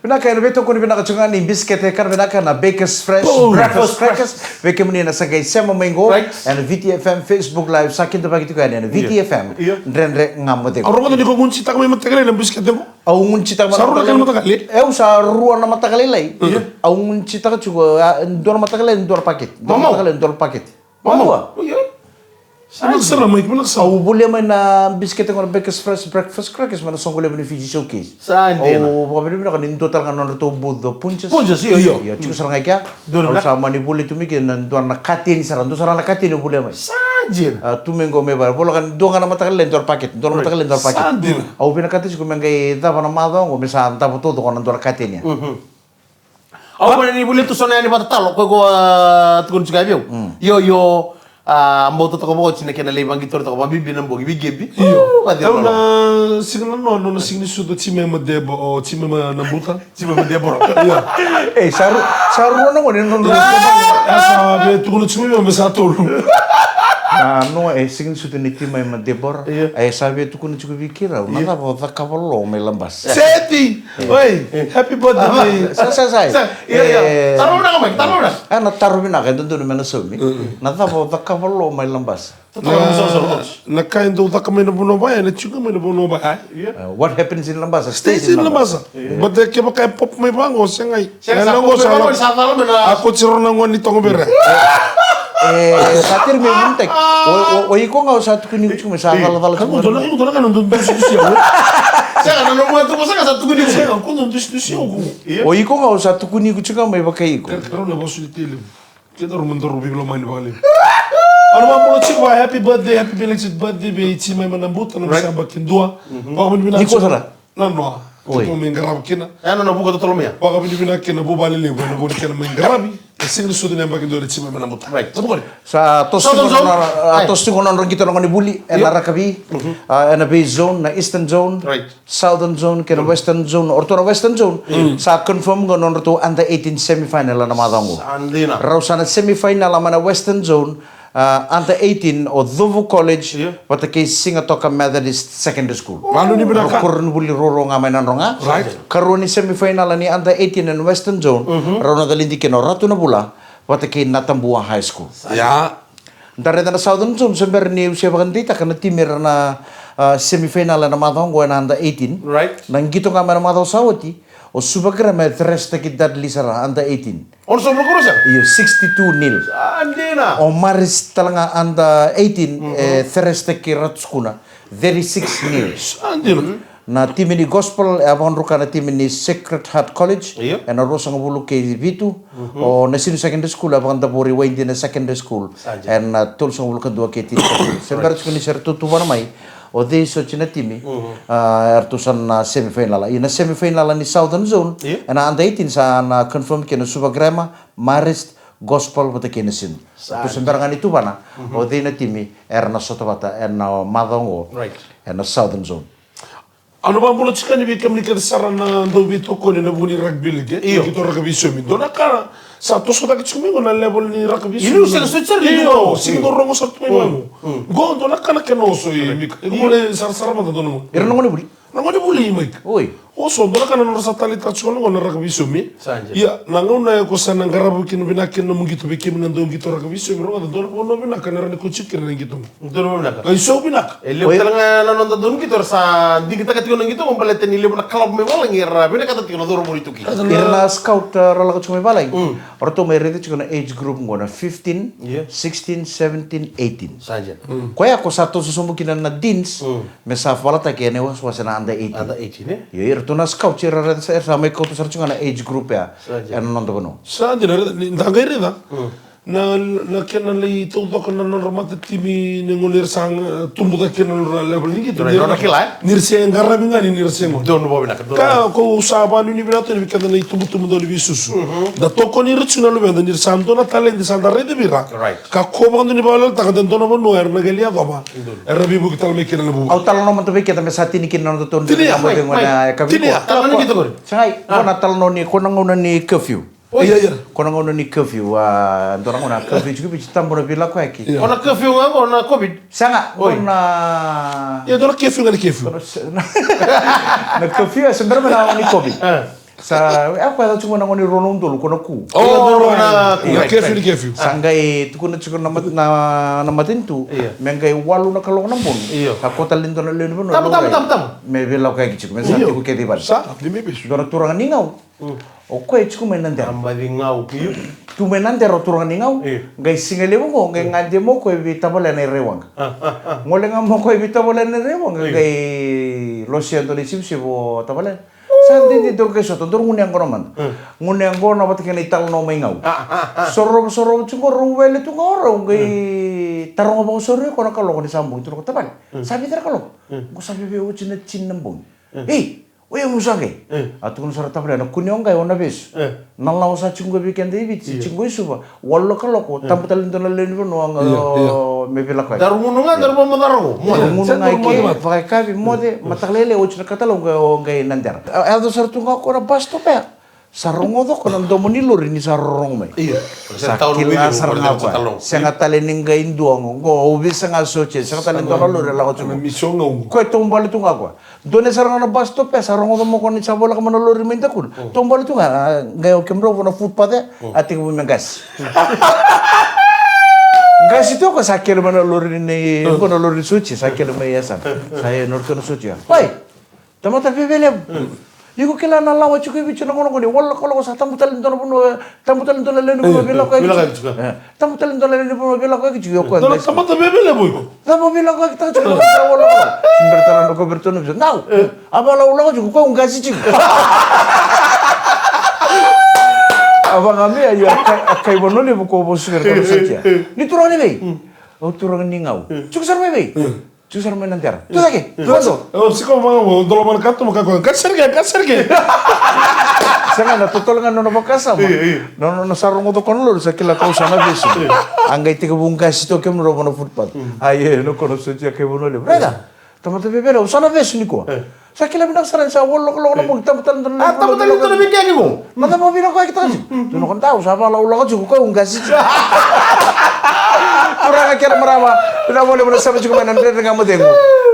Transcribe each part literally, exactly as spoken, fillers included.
Vinaka, ena veitokoni vinaka tiko ga ni bisikete, kana vinaka na Bakers Fresh Breakfast Crackers. Vei kemuni na sa qai sema mai qo ena V T F M Facebook Live, sa kidavaki tiko yani ena V T F M. Dredre Ga Mo Cegu. Au rogoca ni ko gunucitaka mai mataka lailai na bisikete qo. Au gunucitaka mai mataka lailai. Au sa rua na mataka lailai. Au gunucitaka tiko, dua na mataka lailai, dua na paketi. Dua na mataka lailai, dua na paketi. Mamau. Mamau. Oi, oi. Sa vinaka sara, Mike, vinaka sara. Au volia mai na bisikete qo na Bakers Fresh Breakfast Crackers mai na soqo levu ni Fiji Showcase. Sa dina. Au vakavinavinaka ni dua tale ga na nodratou booth o Punjas. Punjas, io, io. Io, tiko sara ga i kea. Au sa mani volia tu mai kina dua na kateni sara, dua sara na kateni au volia mai. Sa dina. A, tu mai qo mai vale. Vola ga ni dua ga na mataka lailai, dua na paketi, dua na mataka lailai, dua na paketi. Sa dina. Au vinakata tiko me qai cava na macawa qo me sa davo taucoko na dua na kateni ya. Au mani volia tu so na yani vata talo, ko iko a tukuna tiko vei au. Io, io, a bauta toka vakaoti na kena lai vaqitori toka vakabibi na bogi vei Gebi. Io. Au na siga na noa, nona siga ni sucu o Jemima Debora, o Jemima Nabuta. Jemima Debora. Io. E, sa ru, sa rua na gone, nona. Sa via tukuna tiko vei au me sa tolu. Na noa e siga ni sucu ni Jemima Debora. Io. E sa via tukuna tiko vei keirau, na cava o cakava lo mai Labasa. Seti! Oi, happy birthday. Sa, sa, sa. Sa, ia, ia. E, taro vinaka mai, taro vinaka. E, na taro vinaka e dodonu me na saumi. Na cava o cakava lo mai Labasa? Na, na ka e dau caka mai na vanua vaya, na tiko mai na vanua vaya. E, what happens in Labasa stays in Labasa. But e kevaka e pop mai vaqo, segai. Sega, sa pop mai vaqo, sa cala mai na. A ko tiro na gone ni togo bera. E, sa tiri me vunitaki. O, o, o iko ga o sa tukuni iko tiko mai sa calacala tiko mai. Sega, na nomu a tuku sega sa tukuni iko. Sega, ko dau dusidusi au. O iko ga o sa tukuni iko tiko mai vakaiko. Kedaru na vasu ni tele. Kedaru me daru veivakalomani vakalevu. Au na vakabula tiko vaka happy birthday, happy belated birthday vei Jemima Nabuta, na nomu sa yabaki dua. Vakavinavinaka. Ni ko sara? Na noa. Oi. Tiko mai qarava kina. E, na, na vuka totolo mai ya. Vakavinavinaka kina vuvale levu ena vuku ni kena mai qaravi. E siga ni sucu ni yabaki dua ni Jemima Nabuta. Right. Sa toso tiko na, a, toso tiko na nodra qito na gone vuli ena rakavi. A, ena vei zone, na Eastern Zone, Southern Zone kei na Western Zone. O ratou na Western Zone sa confirm ga nodratou under eighteen semifinal ena macawa qo. Sa dina. Rau sa na semifinal mai na Western Zone. A, under eighteen o Covu College vata kei Sigatoka Methodist Secondary School. Vanuinui vinaka. Koronivuli ruarua ga mai Nadroga. Right. Karua ni semifinal ni under eighteen ena Western Zone, rau na calidi kina o Ratu na Vula vata kei Natabua High School. Ia. Da raica na Southern Zone, se bera niu se vakadeitaka na timi era na, a, semifinal ena macawa qo ena under eighteen. Right. Na qito ga mai na macawa sa oti, o Suva Grammar e thrashtaki Dudley sara under eighteen. Ono sa vakarusa? Io, sixty-two nil. Sa dina. O Marist tale ga under eighteen, e thrashtaki Ratu Sukuna, thirty-six nil. Sa dina. Na timi ni Gospel e a vakadruka na timi ni Sacred Heart College, io, ena ruasagavulu kei vitu. O Nasinu Secondary School e a vakadavori Waidina Secondary School, sa dina, ena tolusagavulu ka dua kei tinikadua. Se bera tiko ni se ratou tuvana mai. O cei soti na timi, a, eratou sa na semifinal. Ia na semifinal ni Southern Zone, io, ena under eighteen sa na confirm kina Suva Grammar, Marist, Gospel vata kei Nasinu. Sa dina. Eratou se bera ga ni tuvana o cei na timi era na sota vata ena macawa qo, right, ena Southern Zone. Au na vakabula tiko yani vei kemuni kece sara na dau veitokoni ena vuku ni rugby league, e? Io. Qito rakavi saumi. Dua na ka sa toso cake tiko mai qo na level ni rakavi saumi. Io, sega soti sara ni, io, sega ni dau rogo sara tu mai qo. Qo dua na ka na kena oso, e, Mika. Iko vole sarasara mada dua na gauna. Ira na gone vuli. Na gone vuli, Mika. Oi. Oso, dua na ka na nodra sa taleitaka tiko na gauna na rakavi saumi. Sa dina. Ia, na gauna ko sa na qarava kina vinaka kina nomu qito vei kemuni na dau qito rakavi saumi, rogoca, dua na vanua vinaka na rawa ni kauti kina na qito. Dua na vanua vinaka. Qai sau vinaka. E levu tale ga na noda dau qito era sa digitaka tiko na qito baleta ni levu na kalapu mai valagi era vinakata tiko na cauravou ni tuki. Ira na scout, a, ra lako tiko mai valagi. O ratou mai raica tiko na age group qo na fifteen, io, sixteen, seventeen, eighteen. Sa dina. Koya ko sa toso sobu kina na deans, me sa valataki ena iwasewase na under eighteen. Under eighteen, e? Io, iratou na scout era, era sa mai kauta sara tiko ga na age group ya. Sa dina. Ena noda vanua. Sa dina, raica, ni da qai raica. Na, na kena lai taucoko na nodra matatimi ni gauna era sa, e, tubu cake kina na nodra level ni qito. Nodra kila, e? Ni ra se qaravi ga ni, ni ra se gone. Donu vakavinaka, donu. Ka ko sa vakanuinui vinaka tu vei keda na itubutubu dau ni veisusu. Da tokoni ira tiko na luveda ni ra sa dua na taledi sa da raica vei ira. Right. Ka ko vakadonui vakalekaleka da dua na vanua era na qai lai yacova. Era veivuke tale mai kina na vuvu. Au talanoa mada vei keda me sa tini kina na noda tonu. Tinia, Mike, Mike. Tinia. Talanoa ni qito qori. Sa qai, ko na talanoa ni, ko na gauna ni curfew. Oi. Ia, ia. Ko na gauna ni curfew, a, dua na gauna curfew tiko Viti, tabu na veilakoyaki. Ia. Ko na curfew ga, ko na COVID. Sega, oi, ko na. Ia, dua na curfew ga ni curfew. Ko na se-, na curfew, e se bera me na gauna ni COVID. E. Sa e ko yaco tiko na gone rua na udolu ko na ku. O, na ku. Na kefiu ni kefiu. Sa qai tukuna tiko na mat- na na matanitu. Io. Me qai walu na kaloko na bogi. Io. Ka kota le dua na lewe ni vanua. Tamu, tamu, tamu, tamu. Me veilakoyaki tiko me sa tiko kece i vale. Sa, ni me vesu. Dua na turaga ni Gau. O koya e tiko mai Nadera. A maci Gau kio. Tu mai Nadera o turaga ni Gau. Io. Qai siga levu qo qai gade mo koya vei tavalena i Raiwaqa. Gole ga mo koya vei tavalena i Raiwaqa qai losea dua na isivosivo o tavalena. Sa dede daru qai sota, daru gunu yaqona mada. Gunu yaqona vata kei na italanoa mai Gau. Sorova, sorova tu qo rau wele tu qo rau qai taroga vakasauri koya na kaloko ni sa bogi tu na ko tavale. Sa vica na kaloko. Qo sa veve oti na tini na bogi. Ei, o yau sa qai. A tukuna sara tavale na kune o qai o na vesu. Na lawa sa tiko qo vei keda i Viti, tiko qo i Suva. Walu na kaloko, tabu tale dua na lewe ni vanua ga me veilakoyaki. Daru gunu ga, daru vamacarago. Daru gunu ga i ke, vakaikavi, moce, mataka lailai, oti na katalau qai o qai Nadera. A yaco sara tu ga ko na bus stop ya. Sa rogoca ko na domo ni lori ni sa rorogo mai. Io. Sa kila sara ga koya. Sega tale ni qai dua qo. Qo au veisa ga sotia. Sega tale ni dua na lori e lako tiko. Koya taubale tu ga koya. Dua na sara ga na bus stop ya sa rogoca mo ko ni sa voleka mai na lori mai dakuna. Taubale tu ga, a, qai o kemudrau vo na footpath ya. A tekivu me qasi. Qasi tu ko sa kele mai na lori ni, ko na lori ni sotia, sa kele mai yasana. Sa e nori tu na sotia. Pai! Tamata veve levu. Iko kila na lawa tiko i Viti na gona gona, wala koloko sa tabu tale dua na vanua, tabu tale dua na lewe ni vanua veilakoyaki tiko. Tabu tale dua na lewe ni vanua veilakoyaki tiko. Io koya tamata veve levu iko. Cava veilakoyaki taka tiko na wala koloko? Sibera tala na ko berto na visa. Nau. A vala ulako tiko ko qasi tiko. A vanga me a kai vanua levu ko vosu kere tau satia. Ni turaga ni vei? Au turaga ni Gau. Tiko sara mai vei? Tiko sara mai Nadera. Tu cake. Tu cake. O siko vanga mo dolo mana katu mo kako. Katu sara ke, katu sara ke. Sega na totolo ga nona vakasama. Nona sa rogoca ko na lori sa kila kau sa na vesu. A qai tekivu qasi toka kemudou vana footpath. A ia na kona sotia kei vanua levu. Raica. Tamata vevele au sa na vesu nikua. Sa kila vinaka sara ni sa walo lokoloko na bogi, tabu tale dua na lewe ni vanua. A tabu tale dua na veilakoyaki qo. Na cava veilakoyaki taka tiko? Tu na ko dau sa valaulako tiko ko koya u qasi tiko. Turaga kei na marama, vinaka vakalevu na sema tiko mai na Dredre Ga Mo Cegu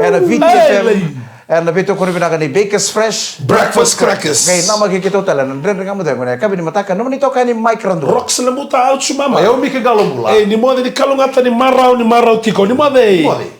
ena Viti F M. Ena veitokoni vinaka ni Bakers Fresh Breakfast Crackers. Qai namaki keitou tale na Dredre Ga Mo Cegu ena yakavi ni mataka, nomuni itokani Mike Radua. Rox Lemuta Auchumama. Au Mike Qalobula. E ni moce ni kalougata ni marau, ni marau tiko, ni moce. Moce.